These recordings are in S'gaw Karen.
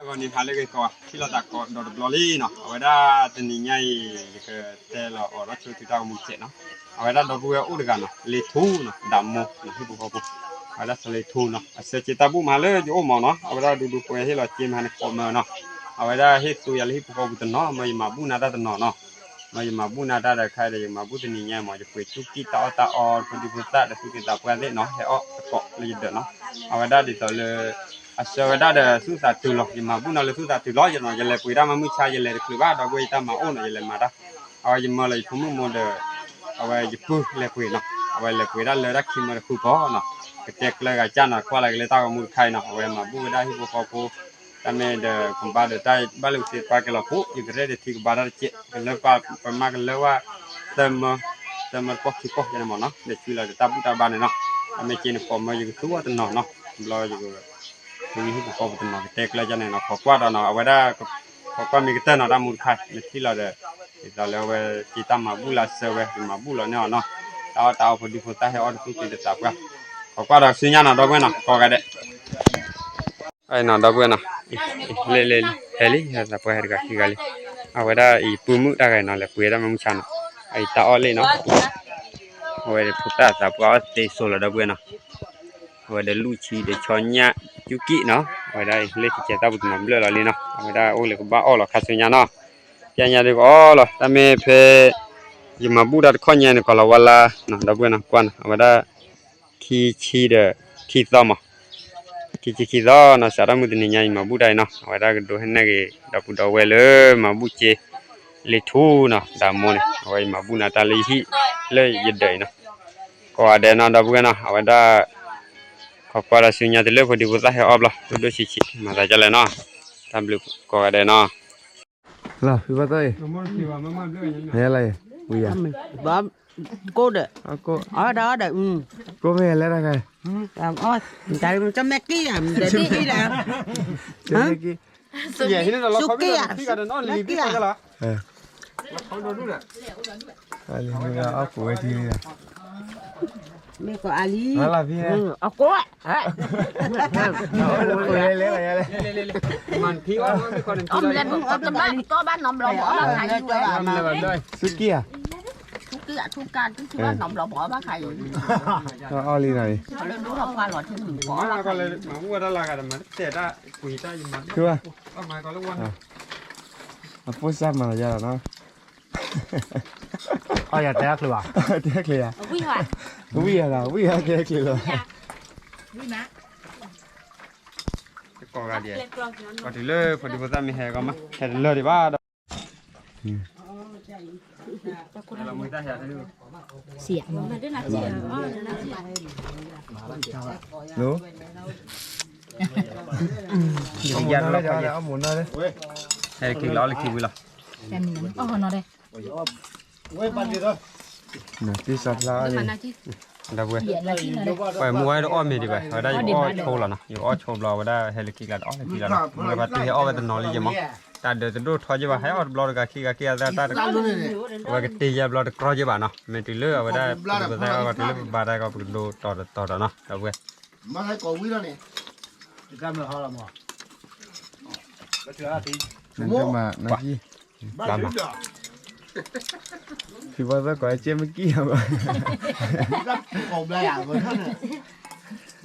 ဂီၤန့ၣ် ဟါလၢဂ့ၤကိး ထံၣ်လိာ်သးကိးဒီးတဘျီလံနီၤ, အဝဲဒၣ်တနံၤညါအံၤ ယကတဲလီၤအီၤထီၣ်ဆိသုတၢ်ဂီၤမူတစဲးနီၤ, အဝဲဒၣ်ဒီပုၢ်ဝဲၢ်အိၣ်တဂၤနီၤ လ့ထူနီၤ ဒၣ်မိၢ်နီၤ ဟံၣ်ဖိဃီဖိ, အဝဲဒၣ်စီၤလ့ထူနီၤ အဆၢက့ၤတၢ်ဘူၣ်မးလၢယအိၣ်မးနီၤ, အဝဲဒၣ်ဒူဒူပှဲၤဟ့ၣ်လီၤက့မးန့ၣ်ကိးမၢနီၤ, အဝဲဒၣ်ဟ့ၣ်သူယၤလၢဟံၣ်ဖိဃီဖိတနီၤ မၢယမၤဘူၣ်နၤတၢ်တနီၤနီၤ, မၢယမၤဘူၣ်နၤတၢ်ဒီးခါဒီး ယမၤဘူၣ်တနံၤညါမး ယပှ့ၤကူကံၣ်တၢ်အီၣ်တၢ်အီ ဖိဒံဖိသၣ်ဒီးသူၣ်က့သးပှၢ်သ့ၣ်နီၤ ဟဲအီၣ်သကိးလၢယဒၢးနီၤ, အဝဲဒၣ်ဒ်သိးလၢ အဆၢဝဲဒၣ်ဒီးသူၣ်သးတုၤလီၤ ယမၤဘူၣ်နၤလၢသူၣ်သးတုၤလီၤ ယလဲၤပှ့ၤတၢ်မၤမုၢ်ဆါ ယလဲၤတချုးဘၣ် ဒီပုၢ်ဝဲၢ်ယတၢ်မၤအိၣ်နီၤ ယလဲၤမၤတၢ်, အဝဲယမၢလီၤယဖိမုၣ်မိၢ်ဒီး အဝဲယပုၢ်လဲၤပှ့ၤနီၤ အဝဲလဲၤပှ့ၤဒၣ်လၢတၢ်ခံမၢတဃုပီၤနီၤ, ကတဲကျၢၤဂၤကၢ်နီၤ ကွၢ်လၢကလဲၤတၢ်ဂီၤမူတခါအံၤနီၤ အဝဲမၤဘူၣ်ဝဲဒၣ်ဟံၣ်ဖိဃီဖိ, တၢ်မ့ၢ်ဒီးကဘၣ်ဒီးတၢ်ဘၣ်လၢကသ့ပှၤကဲလီၤဖိ ယကရဲၣ်ဒီးထံကဘၣ်တၢ်တစဲး ကလၢပမၤကလၢဝဲ သၢမၢ, သၢမၢတပီၢ်ခံပီၢ်ယဲန့ၣ်မးနီၤ ဒီးဆူလီၤဒီးတၢ်ဘူၣ်တၢ်ဘါန့ၣ်နီၤ, တၢ်မ့ၢ်က့န့ၣ်ကိးမၢယကသူအီၤတနီၤနီၤ, ဘျီယက သုဟံၣ်ဖိဃီဖိတနီၤကတဲကျၢၤကၢ်န့ၣ်နီၤ ခိးကွၢ်ဒီးနီၤ အဝဲဒၣ် ခိးကွၢ်မ့ၢ်ကတၢၢ်နီၤ တၢ်မူတခါ နထံၣ်လီၤဒီး ဒ်သိးလၢအဝဲက့တၢ်မၤဘူၣ်လၢအဆၢဝဲ ယမၤဘူၣ်လီၤန့ၢ်အီၤနီၤ, တၢ်အီၣ်တၢ်အီဖိဒံဖိသၣ်ဟဲအီၣ်တသူၣ်က့သးပှၢ်, ခိးကွၢ်ဒီးဆူညါနီၤ ဒီပုၢ်ဝဲၢ်နီၤ ကိးဂၤဒဲး အနီၤ ဒီပုၢ်ဝဲၢ်နီၤ, လ့လ့လ့ ဟဲလံ သးပှၢ်ဟဲတဂၤခံဂၤလံ, အဝဲဒၣ်အံၤပုၢ်မုၣ်တၢ်ဂၤနီၤ လဲၤပှ့ၤတၢ်မၤမုၢ်ဆါနီၤ, အအံၤတၢ်အီၣ်လံနီၤ, အဝဲဒၣ်ဖိသၣ်သးပှၢ်အီၣ်သ့စိၤလီၤ ဒီပုၢ်ဝဲၢ်နီၤ, အဝဲဒၣ်လူၢ်ဆံဒီးဆီညၣ်ကူကံၣ်နီၤ, အဝဲဒၣ်လၢကစဲးတၢ်ပူၤတနီၤဘျၢၣ်လီၤလံနီၤ, အဝဲဒၣ်အိၣ်လၢကဘၣ်အီၣ်လီၤခါဆူညါနီၤ, ကဲညါဒုးကအီၣ်လီၤ တၢ်မ့ၢ်ဖဲ ယမၤဘူၣ်တၢ်တခီညါန့ၣ် ကီးလီၤဝါလါနီၤ ဒီပုၢ်ဝဲၢ်နီၤ ကွၢ်နီၤ အဝဲဒၣ် ခံဆံဒီးခံသီမး, ခံဆံခံသီနီၤ စးထီၣ်မုၢ်တနံၤညါအံၤ မၤဘူၣ်တၢ်အံၤနီၤ အဝဲဒၣ်ကဒိးဟဲနဲၣ်ဂ့ၤ ဒီပုၢ်ဒီဝဲၢ်လၢမၤဘူၣ်စ့ လ့ထူနီၤ ဒၣ်မိၢ်န့ၣ် အဝဲအံၤမၤဘူၣ်နၤတၢ်လၢယဟံၣ်လၢယဒၢးအံၤနီၤ, ကိးဂၤဒဲးနီၤ ဒီပုၢ်ဝဲၢ်နီၤ အဝဲဒၣ် ခိးကွၢ်ဒီးဆူညါတလၢဖိဒံဖိသၣ်ဟဲအီၣ်ဘျီ ဒိၣ်ဒိၣ်ဆံးဆံး မၤသးဒ်လဲၣ်နီၤ, တၢ်ဘျုးကိးဂၤဒဲးနီၤ လီၤဖံဘၣ်သီအံၤ, ဟဲလီၤအံၤ, ဝံၤယၤ, ကိၣ်ဒီး, ကိၣ်, အီၣ်ဒီး, ကိၣ်မ့ၢ်ဟဲလၢတၢ်ခါ, တမ့ၢ်က့ၢ်ယၤ, တမ့ၢ်က့ၢ်ယၤ, စူက့ၢ်ယၤ, စူက့ၢ်ယၤ, အီၣ်ပူၤဝဲထံလီၤ, မ့ၢ်ကီးအါလံ, အကိၣ်, လဲၤလဲၤလဲၤလဲၤ, မ့ၢ်ကီးတမ့ၢ်ကီးတမ့ၢ်ကီးဘၣ်နီတဘျီဘၣ်, စူက့ၢ်ဧါ, စူက့ၢ်ဧါ, ထူကါတဘၣ်နီတဘျီဘၣ်ဘၣ်ခါအံၤ, အီၣ်လံနီၤအံၤ, လၢဒိၣ်ထီၣ်ပှၢ်လီၤထံမုၣ်ကီး, မၤဝဲတၢ်လၢဂၤဒီးမၤတတဲာ်တၢ်ကွံာ်တၢ်ယမၤ, အပိၢ်စၢ်မၤလီၤယၤလီၤနီၤ, အီၣ်ယၤတဲအချ့ဘၣ်, တဲအချ့ယၤ, ဝံၣ်ယၤလီၤ ဝံၣ်ယၤတဲအချ့လီၤ, ကိးဂၤဒဲး, ကိးတုၤလၢဖိဒံဖိသၣ်မ့ၢ်ဟဲကီးမး ဟဲတလၢဒံးဘၣ်ဒီး, ဟဲလၢခံလီၤအီၣ်လၢခံဝံၤလီၤ, တံၢ်စီဖျါအီၣ်လံ, ဒီပုၢ်ဝဲၢ်, ပှၤမူဝဲတအီၣ်မ့ၤဒံးဘၣ် အဝဲဒၣ်ယကအီၣ်ဆိလီၤနီၤ ယကအီၣ်ဆိဘျီ အဝဲဒၣ်ဟဲလၢခံကျါဒီးအီၣ်လၢခံလီၤနီၤ မ့ၢ်ပှၤတဟဲအီၣ်ဝဲတနီၤလံယမီၤ, တၢ်ဒၢးတဒိၣ်ထီယဘၣ် ဟဲအီၣ်တဘျီတဂၤခံဂၤခံဂၤသၣ်တၢ်တကီ, အဝဲကတ့ယဲဘျီတကြီယဘၣ်နီၤ မ့ၢ်တုၤလၢအဝဲဒၣ် ပှၤတသၣ်အီၣ်ဘၣ်တုၤလၢပဘါတၢ်ကီ ပကဒိတီၤတတီၤဒီးနီၤ ဒီပုၢ်ဝဲၢ် မၤကိးဝံၤလီၤန့ၣ်, နတမၤနကံၣ်, ဘၣ်မၤ, ဖံဘီသၣ်ကိးကဲမ့ၢ်ကံၣ်အဘၣ်, ကိးဘျါယၤ,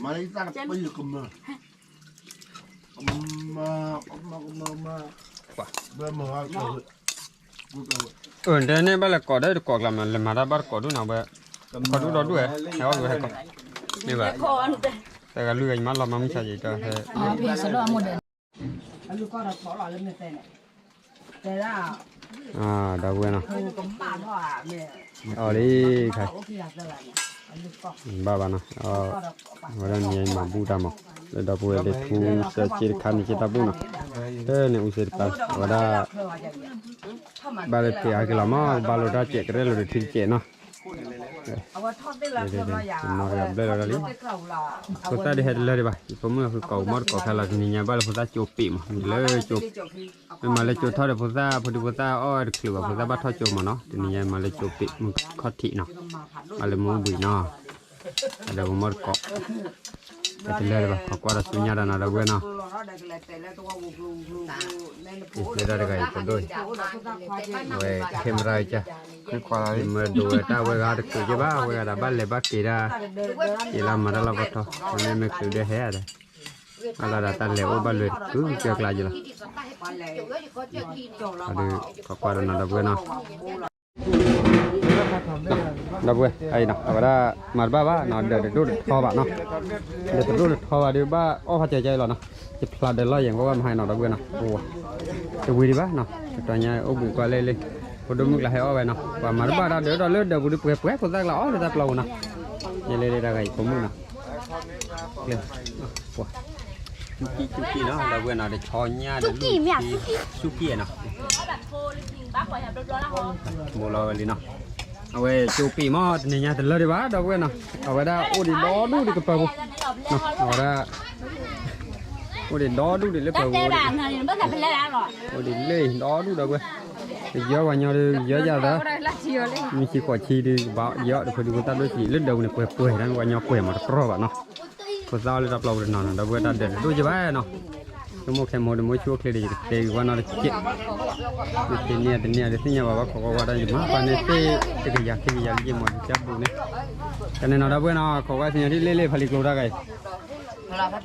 မၤလၢယသၣ်တပယုာ်ကမၢ, ကမၢကမၢကမၢ, ဘၣ်မၤ, အၢ တဲန့ၣ်ဘၣ်လဲၤကိးဒီးတကိးကျါမး လဲၤမၤတၢ်ဘၣ်တကိးဒိၣ်န့ၣ်ဝဲ, ကိးဒိၣ်ဒီဒိၣ်ဝဲ, ဟဲအီၣ်ဝဲဟဲကိး, မ့ၢ်ဘၣ်, တဂၤလွံၢ်ဂၤယမၤလီၤမၤမုၢ်ဆါယံၤတဟဲ ဒီပုၢ်ဝဲၢ်နီၤ, အီၣ်လံခါ, ဘၣ်ဘၣ်နီၤ, အဝဲဒၣ်နံၤအံၤမၤဘူၣ်တၢ်မး, လၢဒီပုၢ်ဝဲၢ်လၢထူစၢက့တခါန့ၣ်က့တၢ်ဘူၣ်နီၤ, တန့ၣ်အူစ့တပၤ, အဝဲဒၣ် ဘၣ်လၢဖံးအါက့ၤလီၤမး ဘၣ်လိာ်တၢ်စဲးကရဲၣ်လိာ်ဒီးထံတစဲးနီၤ, နီၤတဂၤဘျဲၣ်လီၤတၢ်လံ, ဖိသၣ်ဒ်ဟဲတလၢဒံးဘၣ်, ယဖိမုၣ်လီၤဃုကိးမီၢ်တကိးဖဲလီၤ တနံၤညါဘၣ်လၢဖိသၣ်ကၠိပ့းမး လၢကၠိ မ့ၢ်မၤလၢကၠိထီၣ်ဒီးဖိသၣ် ဖိဒံဖိသၣ်အီၣ်ဝဲတချုးဘၣ် ဖိသၣ်ဘၣ်ထီၣ်ကၠိမးနီၤ တနံၤညါမၤလၢကၠိပ့း မုၢ်ခီၣ်ထံးနီၤ ဘၣ်လၢမူဘှံးနီၤ ဒီးပမီၢ်တကိး တလဲၤတဘၣ် ခိးကွၢ်ဒီးဆူညါဒီးနီၤ ဒီပုၢ်ဝဲၢ်နီၤ, လၢတၢ်တဂၤအံၤ ပဒိၣ်အံၤ အဝဲ camera က မ့ၢ်ဒိးဝဲတၢ်ဝဲဂၤတချုးက့ဘၣ် ဝဲဂၤဒီးဘၣ်လဲၤဘၣ်က့ၤဒၣ် က့ၤလၢမၤတၢ်လီၢ်ပထီ မ့မ့ၢ်ချုးဒဲဟဲဒီး အလီၤဒီးတၢ်လဲၤအိၣ်ဘၣ်လွဲၤတကုကၢကျါယလီၤ, ဒီးခိးကွၢ်ဒီးနီၤ ဒီပုၢ်ဝဲၢ်နီၤ ဒီပုၢ်ဝဲၢ် အံၤနီၤ အဝဲဒၣ် မၤတဘၣ်ဘၣ်နီၤ ဒၢးတဒိၣ်တထီဘၣ်နီၤ, ဒၢးတဒိၣ်တထီဘၣ်ဒီး ဘၣ်အီၣ်ဖးကၢကၢအံၤလီၤနီၤ, ယဖျါဒၢးလီၢ်ယဲၢ် ကွၢ်ကွၢ်မဟါနီၤ ဒီပုၢ်ဝဲၢ်နီၤ, အိၣ် တဝံၤဒံးဘၣ်နီၤ, တတီၤညါအိၣ်ဘှံးကွၢ်လၢလံ, ဖိဒိၣ်မုၣ်ကျါဟဲအီၣ်ဝဲနီၤ, ပှၤမၤတဘၣ်တၢ်ဒၢးဒီးလၢဒၢးပူၤဒီးပှဲၤပှဲၤ ဖိသၣ်ကျါအီၣ်လၢတၢ်ပျီပူၤနီၤ, ယဲလၢလၢတၢ်ဂၤအံၤ ဖိမုၣ်နီၤ ကျဲ ပှၤ စူကံၣ်စူကံၣ်နီၤ ဒီပုၢ်ဝဲၢ်နီၤ တဆီညါဒီး စူကံၣ်နီၤ, ဘိလီၤဝဲလံနီၤ, အဝဲကၠိပံာ်မး တနံၤညါတလၢဒံးဘၣ် ဒီပုၢ်ဝဲၢ်နီၤ, အဝဲဒၣ်အိၣ်ဒံးဒီဒူၣ်ဒံးကပၤပူၤ, အဝဲဒၣ် အိၣ်ဒံးဒီဒူၣ်ဒံးလၢပၤပူၤ, အိၣ်ဒံးလၢဒီဒူၣ်ဒီပုၢ်ဝဲၢ်, ကယၢပှၤညီဒီး ကယၢယၤသၢ မ့ၢ်ဆံဃိးဆံဒီး ကဘၣ်ယီၤတဖုဒုးဖိသၣ်ဒိၣ်ဆံး လၢဒၢးပူၤန့ၣ် ပှဲၤပှဲၤ တၢ်ပှၤညီပှဲၤမးတကြီဘၣ်နီၤ, ဖိသၣ်အီၣ်လၢတၢ်ပျီပူၤတနီၤနီၤ ဒီပုၢ်ဝဲၢ် တၢ်ဒၢးတဒိၣ်က့ဘၣ်နီၤ, ဆိကမိၣ်ခဲမိၣ်ဒီး မိၢ်ဆူၣ်အိၣ်ချ့ဒီး ယကတဲက့ၤဝဲနီၤတက့ၢ်, တနံၤတနံၤဒီးသ့ၣ်ညါဘၣ်ဘၣ် ခိးကွၢ်ကွၢ်တၢ်ယမၤပှၤန့ၣ်သ့ၣ် တကယၤခံကယၤလံက့မး ယကၢ်ဘူးန့ၣ်, တၢ်န့ၣ်နီၤ ဒီပုၢ်ဝဲၢ်နီၤ ခိးကွၢ်ဆူညါဒ်လဲၣ်လဲၣ်ဖးလံၤကျိတၢ်ဂၤအံၤ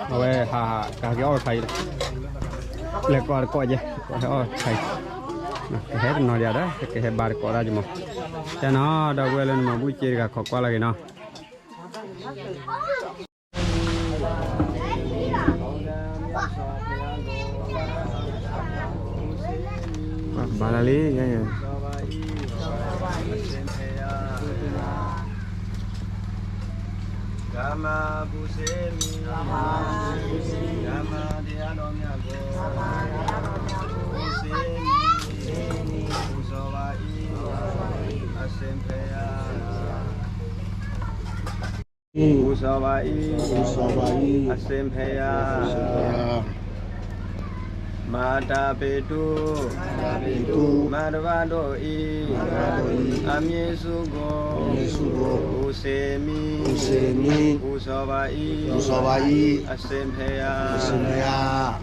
အဝဲဟးဟးကဟဲက့ၤအီၣ်ခါအံၤ, လဲၤကွၢ်တကိးယဲၢ် ဟဲအီၣ်ခါအံၤ, ကဟဲတနီၤဒံးဒီး ကဟဲဘါတကိးတၢ်ကမး, တၢ်နီၤ ဒီပုၢ်ဝဲၢ်လၢနမၤဘူၣ်စ့တဂၤ ခိးကွၢ်လၢဂ့ၤနီၤ ဘၣ်လၢလံ ကမၤဘူၣ်စ့မံၤ, ကမၤဒံးအါဒီးမ့ၢ်အဂီၢ်, ဘူၣ်စ့မံၤ, ဘူၣ်စီၤဘၣ်အံၤ, အစ့ဖဲယၤ ဘူၣ်စီၤဘၣ်အံၤ, ဘူၣ်စီၤဘၣ်အံၤ, အစ့ဖဲယၤ, အစ့ဖဲယၤ, မၤတၢ်ပ့ၤတူၢ်, မၤတၢ်ပ့ၤတူၢ်, မၤတဘၣ်ဒိၣ်အံၤ, မၤတဘၣ်ဒိၣ်အံၤ, အမံၤဆူၣ်ကိၣ်, အမံၤဆူၣ်ကိၣ်, ဘူၣ်စ့မံၤ, ဘူၣ်စ့မံၤ, ဘူၣ်စီၤဘၣ်အံၤ, ဘူၣ်စီၤဘၣ်အံၤ, အစ့ဖဲယၤ, အစ့ဖဲယၤ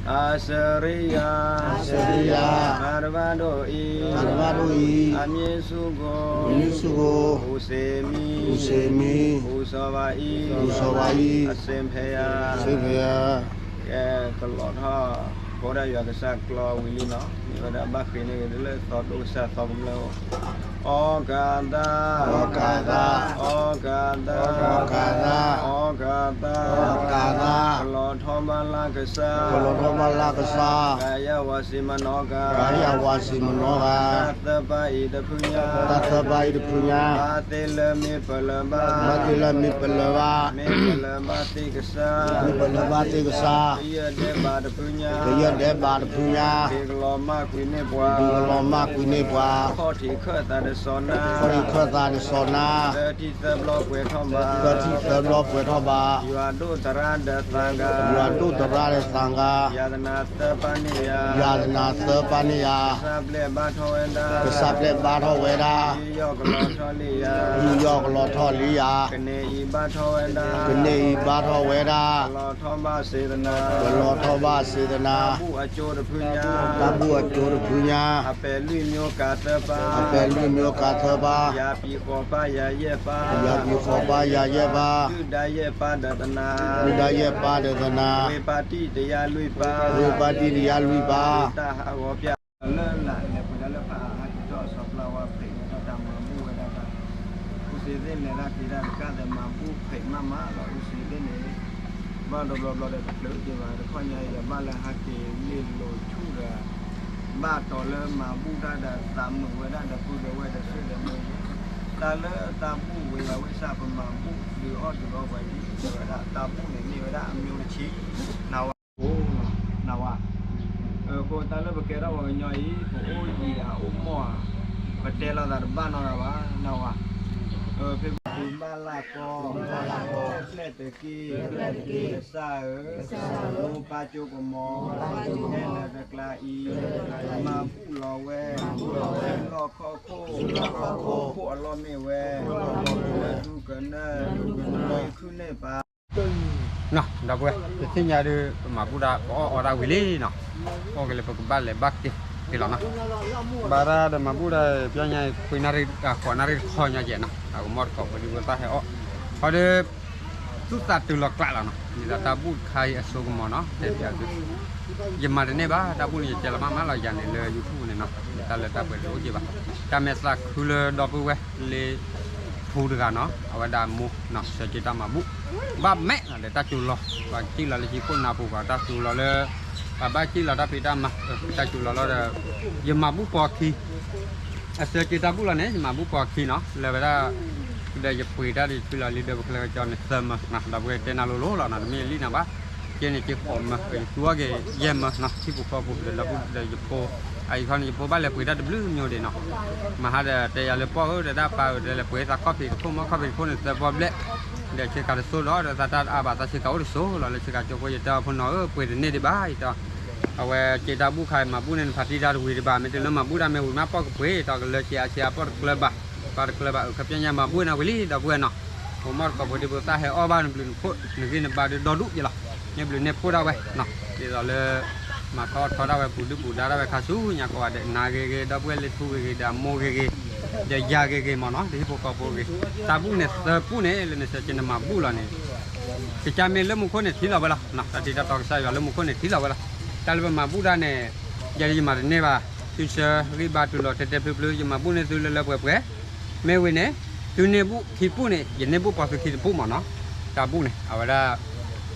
အစရံယၤ, အစရံယၤ, မၤတဘၣ်ဒိၣ်အံၤ, မၤတဘၣ်ဒိၣ်အံၤ, အမံၤဆူၣ်ကိၣ်, အမံၤဆူၣ်ကိၣ်, ဘူၣ်စ့မံၤ, ဘူၣ်စ့မံၤ, ဘူၣ်စီၤဘၣ်အံၤ, ဘူၣ်စီၤဘၣ်အံၤ, အစ့ဖဲယၤ, အစ့ဖဲယၤ, ကဲ ကလီၤထီၣ် ဖိဒၣ်ယွၤကစၢ်ကျီဝံၤလံနီၤ, မ့ၢ်ဝဲဒၣ်ဘၣ်ဃ့န့ၢ်ဂ့ၤလၢသီဒိၣ်ကစၢ်သီကမျၢၢ်အိၣ်, အီကၤသၣ်, အီကၤသၣ်, အီကၤသၣ်, အီကၤသၣ်, အီကၤသၣ်, အီကၤသၣ်, ကလီၤထီၣ်ဘၣ်လၢကစၢ်, ကလီၤထီၣ်ဘၣ်လၢကစၢ်, ကၤယၢ်ဝၤစံးမနီၤဂၤ, ကၤယၢ်ဝၤစံးမနီၤဂၤ, တၢ်သၢပၢ်အံၤတဖုညါ, တၢ်သၢပၢ်အံၤတဖုညါ, ဘၣ်သ့ၣ်လၢမ့ၢ်ပလၢၢ်ဘၣ်, ဘၣ်သ့ၣ်လၢမ့ၢ်ပလၢၢ်ဘၣ်, မ့ၢ်ပလၢၢ်ဘၣ်သ့ၣ်ကစၢ်, မ့ၢ်ပလၢၢ်ဘၣ်သ့ၣ်ကစၢ်, ကယၢၢ်ဒဲးဘးတဖုညါ, ကယၢၢ်ဒဲးဘးတဖုညါ, က့ၤကလီၤမၢ်ကွံာ်န့ၢ်ပှၤ, က့ၤကလီၤမၢ်ကွံာ်န့ၢ်ပှၤ, ခီၣ်ထံးခၢၣ်သးတစီၤနါ, ခီၣ်ထံးခၢၣ်သးတစီၤနါ, သၢထံၣ်သၢဘျီပှဲၤထီၣ်ဘၣ်, သၢထံၣ်သၢဘျီပှဲၤထီၣ်ဘၣ်, ယွၤဒိၣ်သရၣ်ဒီးသးဂၤ, ယွၤဒိၣ်သရၣ်ဒီးသးဂၤ, ယၤတနၤသၢပၢ်န့ၢ်ယၤ, ယၤတနၤသၢပၢ်န့ၢ်ယၤ, ကစၢ်ပျဲၢ်ဘါထီၣ်ဝဲဒၣ်, ကစၢ်ပျဲၢ်ဘါထီၣ်ဝဲဒၣ်, ယူးယီၣ်ကလီၤထီၣ်လံယၤ, ယူးယီၣ်ကလီၤထီၣ်လံယၤ, ကန့ၢ်အံၤဘါထီၣ်ဝဲဒၣ်, ကန့ၢ်အံၤဘါထီၣ်ဝဲဒၣ်, ကလီၤထီၣ်ဘၣ်စ့တနၤ, ကလီၤထီၣ်ဘၣ်စ့တနၤ, တၢ်ဘူၣ်အကၠိတဖုညါ, တၢ်ဘူၣ်အကၠိတဖုညါ, အပဲာ်လွံၢ်မျိုးကၤသၢပၢ်, အပဲာ်လွံၢ်မျိုးကၤသၢပၢ်, ယၤပံၤဃီၤပၢ်ယၤယဲၢ်ပၢ်, ယၤပံၤဃီၤပၢ်ယၤယဲၢ်ပၢ်, ဒုၣ်ဒါယဲၢ်ပၢ်ဒီးသနၤ, ဒုၣ်ဒါယဲၢ်ပၢ်ဒီးသနၤ, ဝ့ၢ်ပၢ်တံၢ်တယၢ်လွံၢ်ပၢ်, ဝ့ၢ်ပၢ်တံၢ်တယၢ်လွံၢ်ပၢ်, တၢ်ဟးဂီၤပျၢ် လၢလၢလဲၤပှဲၤဒၣ်လၢဖးအါဟးက့ၤထီၣ် စီၤပျၢ်ဝါဖံးန့ၣ် တၢ်မၤဘူၣ်ဝဲဒၣ်တၢ်, အူစ့သ့ၣ်လဲၤတၢ်က့ၤတၢ်တကၢ်သဲးမၤဘူၣ်ဖံးမးမးလီၤ အူစ့သ့ၣ်န့ၣ်, ဘၣ်တဘျီဘျီဒီးတချုးက့ၤဘၣ် တခီညါအံၤဒီး ဘၣ်လၢဟးက့ၤလ့လိာ်ဆူၣ်ဒီး ဘၣ်တီၤလၢမၤဘူၣ်တၢ်ဒီးသးမုာ်ဝဲဒၣ်ဒီပုၢ်ဒီဝဲၢ်ဒီး ဆိၣ်ဒီးမုၢ်, တၢ်လၢတၢ်ဘူၣ်ဝဲယၤဝဲဆၣ် ပမၤဘူၣ်ဒုးအီၣ်ဒုးအီပှၤဒ်ဝဲဒၣ် တၢ်ဘူၣ်န့ၣ်မ့ၢ်ဝဲဒၣ်အမျိုးတဆံ, နဝၤ နဝၤ, အဃိတၢ်လၢပကဲထီၣ်ပှၤကညီအံၤ ပအိၣ်ယံာ်ဧါအိၣ်မီၢ်ဧါ, ပတဲလိာ်သးတဘၣ်နီတဂၤဘၣ် နဝၤ, ဖဲ ဘၣ်လၢ်ကီ, ဖျဲၣ်တက့ၢ်, ကစၢ်ဧၢ, မိၢ်ပၢ်ကၠိကမီၤ, ဟဲလၢတကျါအံၤ, မၤဘူၣ်လီၤဝဲ, လီၢ်ခီၣ်ခိၣ်, ခိၣ်အလီၢ်မ့ၢ်ဝဲ, ဒူကနၢၢ်, ခုန့ၢ်ပၢ် ဒီပုၢ်ဝဲၢ် တသ့ၣ်ညါဒီး ပမၤဘူၣ်ဒၣ် ပအီၣ်အီတၢ်ဝံၤလံနီၤ, အီၣ်က့ၤလၢပကဘၣ်လဲၤဘၣ်က့ၤက့ၤလီၤနီၤ, ဘၣ်တၢ်ဒီးမၤဘူၣ်ဒၣ် ပျီညါ ခွံနၣ်ရံၣ် ဃိးနၣ်ရံၣ်တခီညါကဲနီၤ, အကမီၣ်တကိးဖိဒံဖိသၣ်ဟဲအီၣ်, ဟီဒီး သူၣ်သးတုၤလီၤကျးလီၤနီၤ, ဒ်သိးတၢ်ဘူၣ်တခါအံၤအစိကမီၤနီၤ တဲပျးသု, ယမၤတန့ၢ်ဘၣ် တၢ်ဘူၣ်န့ၣ် ယတဲလီၤမးမးလီၤယၤန့ၣ်လၢ YouTube န့ၣ်နီၤ, ယတၢ်လၢတၢ်ပှဲၤတအိၣ်က့ဘၣ်, တၢ်မဲာ်သးခုလၢဒီပုၢ်ဝဲၢ်လၢ ထူတဂၤနီၤ, အဝဲဒၣ်မိၢ်နီၤ ဆၢက့ၤတၢ်မၤဘူၣ်, ဘၣ်မဲာ်နီၤ ဒီးတၢ်စူၤလီၤ, ပှၤကံၣ်လီၤလၢဟံၣ်ခိၣ်နၢ်ပူၤ ပှၤတၢ်စူၤလီၤလၢ ပှၤဘၣ်ကံၣ်လီၤတၢ်ဖံးတၢ်မၤ, တၢ်စူၤလီၤလီၤဒီး ယမၤဘူၣ်ပိာ်ခံ အဆၢက့ၤတၢ်ဘူၣ်လီၤန့ၣ် ယမၤဘူၣ်ပိာ်ခံနီၤ, လၢဝဲဒၣ် ဒီးယပှ့ၤတၢ်ဒီးယဖံလီၤလံဒီးပချၢကစီန့ၣ် သၢမၢနီၤ, ဒီပုၢ်ဝဲၢ်တဲနၤလိၤလိၤလီၤနီၤ, တမ့ၢ်လံနၤဘၣ်, ကဲန့ၣ်က့ဃိးမၢ, ယသူအီၣ်က့ၤယဲၢ်မၢနီၤ, ထံပူၤဃီပူၤဒီးဒီပုၢ်ဒီးယဖိ, အအံၤခီန့ၣ် ယဖိဘၣ်လဲၤပှ့ၤတၢ်တဘျုးမၠိဒံးနီၤ, မဟါဒီးတဲယၤလၢပီၢ်ဧၢ ဒီးတၢ်ပၢ်ဧၢ ဒီးလဲၤပှ့ၤသးခီၣ်ဖံးတခိၣ်မၢ ခီၣ်ဖံးတခိၣ်န့ၣ်သၢပီဘျဲၣ်, ဒီးဆ့ကၤတစိဒီး ဒီးသးတၢ်အါဘၣ်သးဆ့ကၤအိၣ်တစိလီၤ, လၢဆ့ကၤကၠိဖိယတဲအီၤဖိနီၤဧၢ ပှ့ၤတန့ၢ်ဒံးဘၣ်အံၤတီ အဝဲက့ၤတၢ်ဘူၣ်ခါအံၤ မၤဘူၣ်န့ၢ်နဖးတံၢ်တၢ်တဝံၤဒံးဘၣ်, မ့ၢ်တုၤလၢမၤဘူၣ်တၢ်မ့ၢ်ဝံၤမး ပီၢ်ကပှ့ၤတီကလၢက့ၤအဆ့အပီၢ်တကျၢၤဘၣ်, ပၢ်တကျၢၤဘၣ်အုး ခီပညီမၤဘူၣ်န့ၢ်ဝံၤလံ ဒီပုၢ်ဝဲၢ်နီၤ, ပကမီၣ်တကိးဖိဒံဖိသၣ်ဟဲအီၣ်ဘၣ်နဘျုးနဖှိၣ် နဂံၢ်နဘါဒီးဒီဒူၣ်ယလီၤ, န့ၣ်ဘျုးန့ၢ်ဖှိၣ်ဒၣ်ဝဲနီၤ, ဒ်သိးလၢ မၤထီၣ်ထီဒၣ်ဝဲပူၤဒုၣ်ပူၤဒါဒၣ်ဝဲခါဆူညါကိးဂၤဒဲး နၤဂ့ၤဂ့ၤ ဒီပုၢ်ဝဲၢ်လၢထူဂ့ၤဂ့ၤ ဒီးမိၢ်ဂ့ၤဂ့ၤ, ဒီးယၤဂ့ၤဂ့ၤမၢနီၤ, ဒီးဟံၣ်ဖိဃီဖိဂ့ၤ, တၢ်ဘူၣ်န့ၢ်သၢပူန့ၣ် လၢနဆၢက့ၤနမၤဘူၣ်လီၤန့ၣ် ကစၢ်မ့ၢ်လၢမူခိၣ်န့ၣ်ထံၣ်လီၤဝဲလီၤ, တၢ်တံၤတၢ်တီကစၢ်ယွၤလၢမူခိၣ်န့ၣ်ထံၣ်လီၤဝဲလီၤ, တၢ်လၢပမၤဘူၣ်တၢ်န့ၣ် ယၤယမၤတန့ၢ်ဘၣ်, သုဆၢဂံၢ်ဘါတုၤလီၤတဲတဲဖျုဖျု ယမၤဘူၣ်န့ၢ်သုလၢလၢပှဲၤပှဲၤ, မ့ၢ်ဝံၤန့ၣ် သုန့ၢ်ဘူၣ်ခံပူန့ၣ် ယန့ၢ်ဘူၣ်ပိာ်သုခံတပူမၢနီၤ, တၢ်ဘူၣ်န့ၣ် အဝဲဒၣ်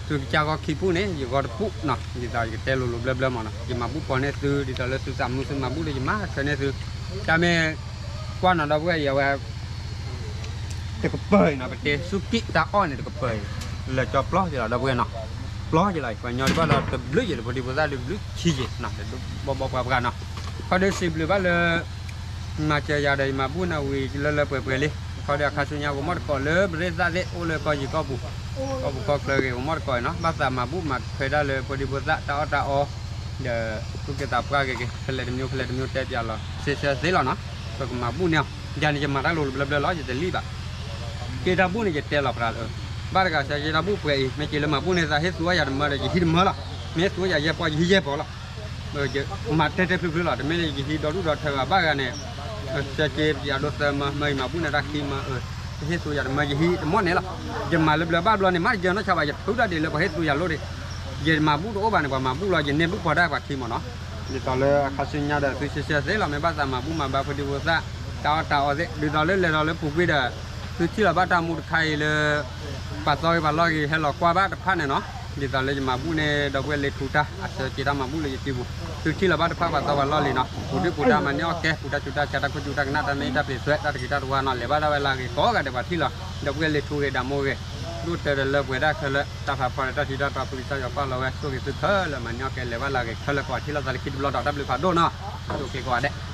သုကစၢ်ဂီၢ်ခံပူန့ၣ် ယဂီၢ်တပူနီၤ, ဒ်သိးယကတဲလိၤလိၤဘျၢဘျၢမၢနီၤ, ယမၤဘူၣ်ပိာ်န့ၢ်သု ဒ်သိးလၢသုသးမုာ်သုမၤဘူၣ်လၢယမၤဆၢန့ၢ်သု, တၢ်မ့ၢ် ကွၢ်နီၤဒီပုၢ်ဝဲၢ်အံၤ အဝဲ တကပၤအံၤနီၤ ပတဲဆူက့ၣ်တၢ်အီၣ်န့ၣ် တကပၤအံၤ လၢာ်ကၠီပျီက့ၤလီၤ ဒီပုၢ်ဝဲၢ်နီၤ, ပျီက့ၤလီၤ ပှၤညီတဘၣ်ဒီးတဘျုးယံၤ လၢဖိဒံဖိသၣ်ဒီးဘျုးဆံးယံၤနီၤ ဒီးဘီဘီပှၤပှၤနီၤ, ခီဒီးစံးဘျုးဘၣ်လၢ မၤစၢၤယၤဒီးယမၤဘူၣ်န့ၢ်ဝံၤလၢလၢပှဲၤပှဲၤလံ, ခီဒီးအခါဆူညါကမီၣ်တကိးလၢပရ့သၣ်သ့ၣ်အိၣ်လၢကီၢ်ယံၤကီၢ်ပူၤ, ကီၢ်ပူၤကီၢ်ချၢဂ့ၤ ကမီၣ်တကိးအံၤနီၤ ဘၣ်သးမၤဘူၣ်မၤထွဲဒၣ်လၢဖိဒံဖိသၣ်တၢ်အီၣ်တၢ်အီ ဒီးသူၣ်က့သးပှၢ်ဂ့ၤဂ့ၤ ဖဲလဲၣ်တမျိုး ဖဲလဲၣ်တမျိုးတဲပျးလီၤ စ့ဆၢသ့လီၤနီၤ, ပကမၤဘူၣ်န့ၢ်အီၤ, ယၤန့ၣ် ယမၤတၢ်လိၤလိၤဘျၢဘျၢလီၤ ယတလံၣ်ဘၣ်, က့ၣ်တၢ်ဘူၣ်န့ၣ် ယတဲလီၤပြးလၢ ဘၣ်တဂၤစၢက့ၣ်တၢ်ဘူၣ်ပှဲၤအံၤ မ့ၢ်က့ၤလၢမၤဘူၣ်န့ၢ်သး ဟ့ၣ်သူအီၣ်ယၤတမၢဒီး ယဟံးတမၢလီၤ, မ့ၢ်ဟ့ၣ်သူအီၣ်ယၤယဲၢ်ပီၢ် ယဟံးယဲၢ်ပီၢ်လီၤ, မၤတဲတဲဖျုဖျုလီၤ တမ့ၢ်လၢယဟံးဒီဒူၣ်ဒီထၢဘၣ် ဘၣ်ဂၤန့ၣ် စၢက့ၣ်ပယၤဒိသၢမၢ မ့ၢ်ယမၤဘူၣ်န့ၢ်တၢ်ခံမၢ အၢ တဟ့ၣ်သူယၤတမၢ ယဟံးတမီၢ်န့ၣ်လီၤ, ယမၤလၢဘျၢဘၣ်ဘျီန့ၣ် မ့ၢ်တယၢၤနီၢ်ဆါဘၣ် ယထုးတၢ်ဒ့းလၢပှၤဟ့ၣ်သူယၤလိၣ်ဒံး, ယမၤဘူၣ်တအိၣ်ဘၣ်န့ၣ် ပှၤမၤဘူၣ်လီၤ ယန့ၢ်ဘူၣ်ပှၤဒၣ်ပှၤခံမၢနီၤ, ဒ်သိးလၢအခါဆူညါဒီး သုစ့ဆၢသ့လီၤ မ့ၢ်ဘၣ်သးမၤဘူၣ်မၤဘါဖိဒံဖိသၣ် တၢ်အီၣ်တၢ်အီသ့ၣ် ဒ်သိးလၢလဲၤဒီးလၢပူၤကွံာ်ဒီး သုထံၣ်လီၤဘၣ်တၢ်မူတခါအံၤလၢ ပှၤသီဂ့ၤပှၤလီၢ်ဂ့ၤ ဟဲလီၤကွၢ်ဘၣ်တဖၣ်န့ၣ်နီၤ, ဒ်သိးလၢယမၤဘူၣ်န့ၢ် ဒီပုၢ်ဝဲၢ်လၢထူတၢ် အဆၢက့ၣ်တၢ်မၤဘူၣ်လၢယစုပူၤ, သုထံၣ်လီၤဘၣ်တဖၣ်ပှၤသီပှၤလီၢ်လံနီၤ, ပူၤဒုၣ်ပူၤဒါမၤန့ၢ်အီၣ်ကဲ ပူၤတၢ်စူၤတၢ်ဆါ တၢ်ခိၣ်စူၤတၢ်ကနၣ် တၢ်မ့ၢ်တၢ်ပျံၤသွဲ တၢ်တဂ့ၤတၢ်တဝါနီၤ လဲၤဘၣ်ဒၣ်ဝဲလၢဂ့ၤကိးဂၤဒဲးပှၤထံၣ်လီၤ, ဒီပုၢ်ဝဲၢ်လၢထူဂ့ၤဒီးမိၢ်ဂ့ၤ ဒိၣ်တၢ်ဒီးလၢပှဲၤဒၣ်ခဲလၢာ် တၢ်ဖးဖီဒီးတၢ်ထံတၢ်တီ ဖုကစၢ်ယွၤပာ်လီၤဝဲ ဆိၣ်ဂ့ၤသုခဲလၢာ် မၤန့ၢ်အီၣ်ကဲ လဲၤဘၣ်လၢဂ့ၤခဲလၢာ် ကိးထံၣ်လိာ်သးလၢခံတဘျီဒီး တၢ်ဘျုးဖးဒိၣ်နီၤ, ဆိၣ်ဂ့ၤကိးဂၤဒဲး